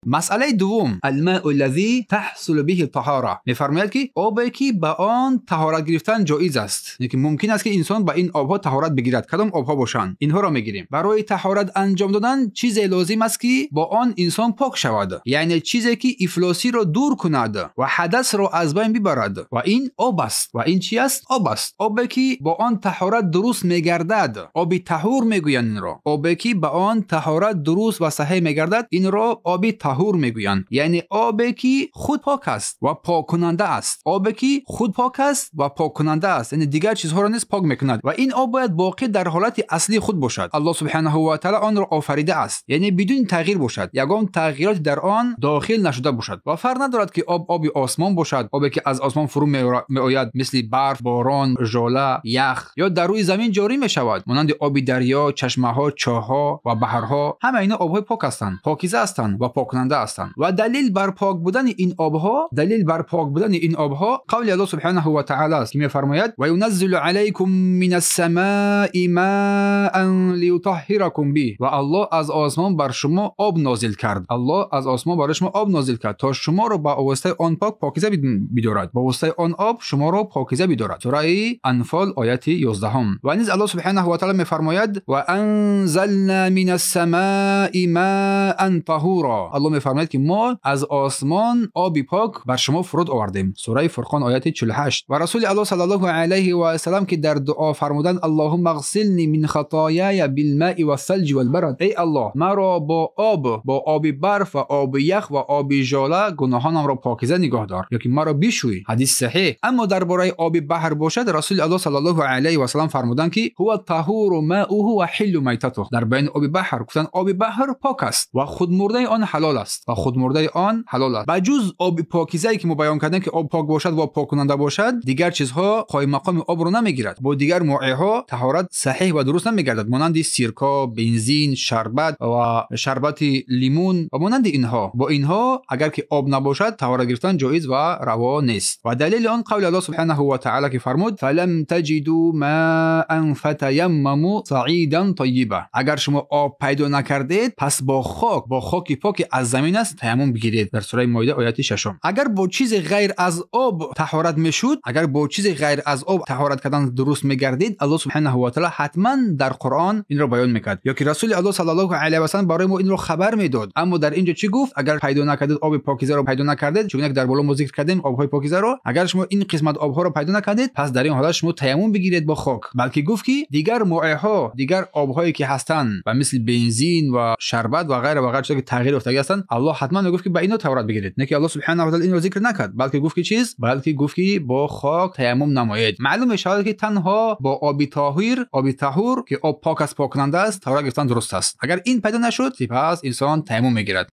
Масъалаи дуввум, الماء الذي تحصل به الطهارة, мефармояд, ки обе, ки ба он таҳорат гирифтан ҷоиз аст, яъне ки мумкин аст, ки инсон ба ин обҳо таҳорат бигирад. Кадом обҳо бошанд? Инҳоро мегирем. Барои таҳорат анҷом додан чизе лозим аст, ки бо он инсон пок шавад, яъне чизе, ки ифлосиро дур кунад ва ҳадасро аз байн бибарад, ва ин об аст. Ва ин чи аст? Об аст. Обе, ки бо он таҳорат дуруст мегардад, оби таҳур мегӯянд инро. Обе, ки ба он таҳорат дуруст ва саҳеҳ мегардад, инро оби таҳур мегӯянд, яъне обе, ки худ пок аст ва поккунанда аст. Обе, ки худ пок аст ва поккунанда аст, яъне дигар чизҳоро низ пок мекунад, ва ин об бояд боқӣ дар ҳолати аслии худ бошад. Аллоҳ субҳанаҳу ва таъала онро офаридааст, яъне бидуни тағйир бошад, ягон тағйироти дар он дохил нашуда бошад. Ва фарқ надорад, ки об оби осмон бошад, обе, ки аз осмон фурӯ меояд, мисли барф, борон, жола, ях, ё дар рӯи замин ҷорӣ мешавад, монанди оби дарё, чашмаҳо, чоҳҳо ва баҳрҳо. Ҳама ино обҳои пок ҳастанд, покиза ҳастанд ва поккунанда ҳастанд. Ва далил бар пок будани ин обҳо, далил бар пок будани ин обҳо қавли Аллоҳ субҳанаҳу ва таъала аст, ки мефармояд: وينزل عليكم من السماء ماء ليطهركم به. Ва Аллоҳ аз осмон бар шумо об нозил кард. Аллоҳ аз осмон барои шумо об нозил кард, то шуморо ба воситаи он пок покиза бидорад, ба воситаи он об шуморо покиза бидорад. Сураи Анфол, ояти 11-ум. Ва низ Аллоҳ субҳанаҳу ва таъала мефармояд: وأنزلنا من السماء ماء طهورا. Аллоҳ мефармояд, ки мо аз осмон оби пок бар шумо фуруд овардем. Сураи Фурқон, ояти 48. Ва Расули Аллоҳ саллаллоҳу алайҳи васалам, ки дар дуо фармуданд: اللهم اغسلني من خطاياي بالماء والثلج والبرد. Эй Аллоҳ, маро бо об, бо оби барф ва оби ях ва оби жола гуноҳонамро покиза нигоҳ дор ё ки маро бишӯй. Ҳадис саҳеҳ. Аммо дар бораи оби баҳр бошад, Расули Аллоҳ саллаллоҳу алайҳи васалам фармуданд, ки هو الطهور ماؤه وحل ميتته. Дар баёни оби баҳр гуфтанд: оби баҳр пок аст ва худмурдаи он ҳалол аст, ва худмурдаи он ҳалол аст. Ба ҷуз оби покизае, ки мо баён кардем, ки об пок бошад ва поккунанда бошад, дигар чизҳо қоиммақоми обро намегирад. Бо дигар моеъҳо таҳорат саҳеҳ ва дуруст намегардад, монанди сирко, бензин, шарбат ва шарбати лимун ва монанди инҳо. Бо инҳо, агар ки об набошад, таҳорат гирифтан ҷоиз ва раво нест. Ва далели он қавли Аллоҳ субҳанаҳу ва таъала, ки фармуд: فلم تجدوا ماء فتيمموا صعيدا طيبا. Агар шумо об пайдо накардед, пас бо хок, бо хоки поки аз замин аст, таяммум бигиред. Дар сураи Моида, ояти 6-ум. Агар бо чизе ғайр аз об таҳорат мешуд, агар бо чизе ғайр аз об таҳорат кардан дуруст мегардид, Аллоҳ субҳанаҳу ва таъала ҳатман дар Қуръон инро баён мекард ё ки Расули Аллоҳ саллаллоҳу алайҳи васаллам барои мо инро хабар медод. Аммо дар инҷо чӣ гуфт? Агар пайдо накардед, оби покизаро пайдо накардед, чунки дар боло мо зикр кардем обҳои покизаро, агар шумо ин қисмат обҳоро пайдо накардед, пас дар ин ҳолат шумо таяммум бигиред бо хок. Балки гуфт, ки дигар моеъҳо, дигар обҳое, ки ҳастанд ва мисли бензин ва шарбат ва ғайра ва ғайра, чизе ки тағйир ёфтагӣ ҳастанд, Аллоҳ ҳатман мегуфт, ки ба ино таҳорат бигиред. Не ки Аллоҳ субҳанаҳу ва таъала инро зикр накард, балки гуфт, ки чиз, балки гуфт, ки бо хок таяммум намоед. Маълум мешавад, ки танҳо бо оби тоҳир, оби таҳур, ки об пок аст, поккунанда аст, таҳорат гирифтан дуруст аст. Агар ин пайдо нашуд, сипас инсон таяммум мегирад.